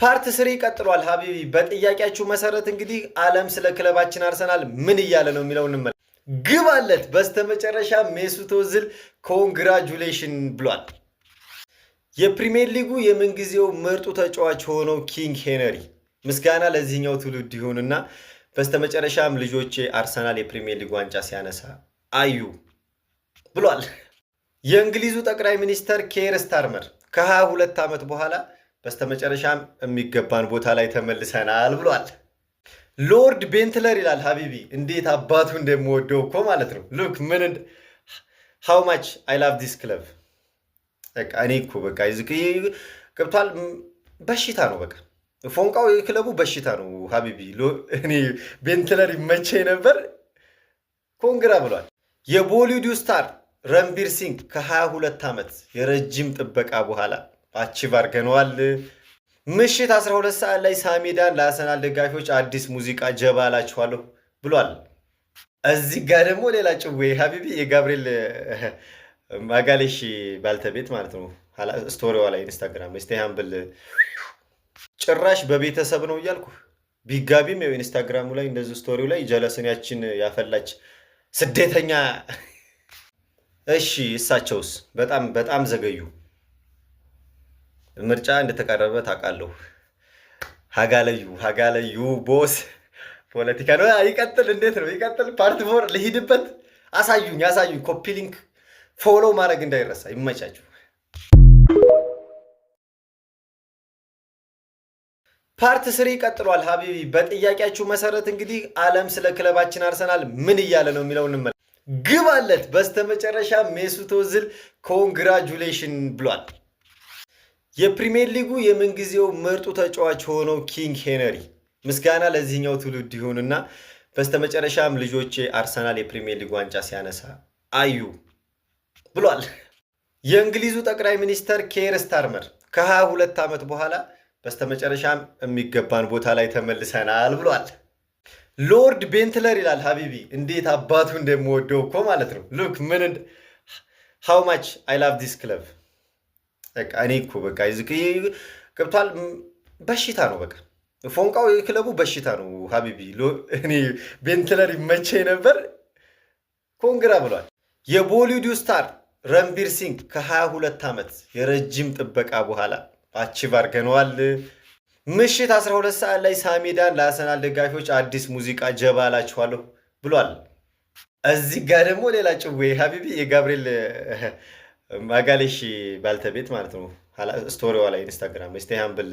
Part three ቀጥሏል። حبيبي በጥያቄያችሁ መሰረት እንግዲህ ዓለም ስለ ክለባችን አርሰናል ምን እያለ ነው የሚለው እንመለ ግባለት። በስተመጨረሻ ሜሱት ኦዚል congratulation ብሏል። የፕሪሚየር ሊጉ የምንጊዜው ምርጡ ተጫዋች ሆነው ኪንግ ሄነሪ ምስጋና ለዚህኛው ትውልድ ይሁንና በስተመጨረሻም ልጆቼ አርሰናል የፕሪሚየር ሊግ ዋንጫ ሲያነሳ አዩ ብሏል። የእንግሊዙ ጠቅላይ ሚኒስተር ኬር ስታርመር ከ22 ዓመት በኋላ በስተመጨረሻም የሚገባን ቦታ ላይ ተመልሰናል ብሏል። ሎርድ ቤንትለር ይላል حبيبي እንዴት አባቱ እንደምወደው እኮ ማለት ነው። Look ምን how much I love this club። በቃ እኔ እኮ በቃ ገብቷል። በሽታ ነው፣ በቃ ፎንቃው የክለቡ በሽታ ነው። حبيبي እኔ ቤንትለር ይመቸኝ ነበር። Congra ብሏል። የቦሊውዱ star ረንቢር ሲንግ ከ22 ዓመት የረጅም ጥበቃ በኋላ achieve አድርገነዋል። ምሽት 12 ሰዓት ላይ ሳሚዳን ለአርሰናል ደጋፊዎች አዲስ ሙዚቃ ጀባ እላችኋለሁ ብሏል። እዚህ ጋር ደግሞ ሌላ ጭዌ حبيبي የጋብርኤል ማጋሌሽ ባልተቤት ማለት ነው። Story ዋ ላይ ኢንስታግራም stay humble ጭራሽ በቤተሰብ ነው እያልኩ ቢጋቢም ያው ኢንስታግራሙ ላይ እንደዚህ story ው ላይ ጀለስን ያችን ያፈላች ስደተኛ። እሺ እሳቸውስ በጣም በጣም ዘገዩ። ምርጫ እንደተቃረበ ታውቃለሁ። ሀጋለዩ ሀጋለዩ boss ፖለቲካ ነው። ይቀጥል። እንዴት ነው ይቀጥል? Part four ልሂድበት። አሳዩኝ አሳዩኝ። Copy link፣ follow ማድረግ እንዳይረሳ። ይመቻችሁ። Part three ቀጥሏል። حبيبي በጥያቄያችሁ መሰረት እንግዲህ ዓለም ስለ ክለባችን አርሰናል ምን እያለ ነው የሚለው እንመለ ግባለት። በስተመጨረሻ ሜሱት ኦዚል congratulation ብሏል። የፕሪሚየር ሊጉ የምንጊዜው ምርጡ ተጫዋች ሆነው ኪንግ ሄነሪ ምስጋና ለዚህኛው ትውልድ ይሁንና በስተመጨረሻም ልጆቼ አርሰናል የፕሪሚየር ሊግ ዋንጫ ሲያነሳ አዩ ብሏል። የእንግሊዙ ጠቅላይ ሚኒስተር ኬር ስታርመር ከ22 ዓመት በኋላ በስተመጨረሻም የሚገባን ቦታ ላይ ተመልሰናል ብሏል። ሎርድ ቤንትለር ይላል حبيبي እንዴት አባቱ እንደምወደው እኮ ማለት ነው። Look ምን how much I love this club። በቃ እኔ እኮ በቃ ገብቷል። በሽታ ነው፣ በቃ ፎንቃው የክለቡ በሽታ ነው። حبيبي እኔ ቤንትለር ይመቸኝ ነበር። Congra ብሏል። የቦሊውዱ star ረንቢር ሲንግ ከ22 ዓመት የረጅም ጥበቃ በኋላ achieve አድርገነዋል። ምሽት 12 ሰዓት ላይ ሳሚዳን ለአርሰናል ደጋፊዎች አዲስ ሙዚቃ ጀባ እላችኋለሁ ብሏል። እዚህ ጋር ደግሞ ሌላ ጭዌ حبيبي የጋብርኤል ማጋሌሽ ባልተቤት ማለት ነው። Story ዋ ላይ ኢንስታግራም stay humble።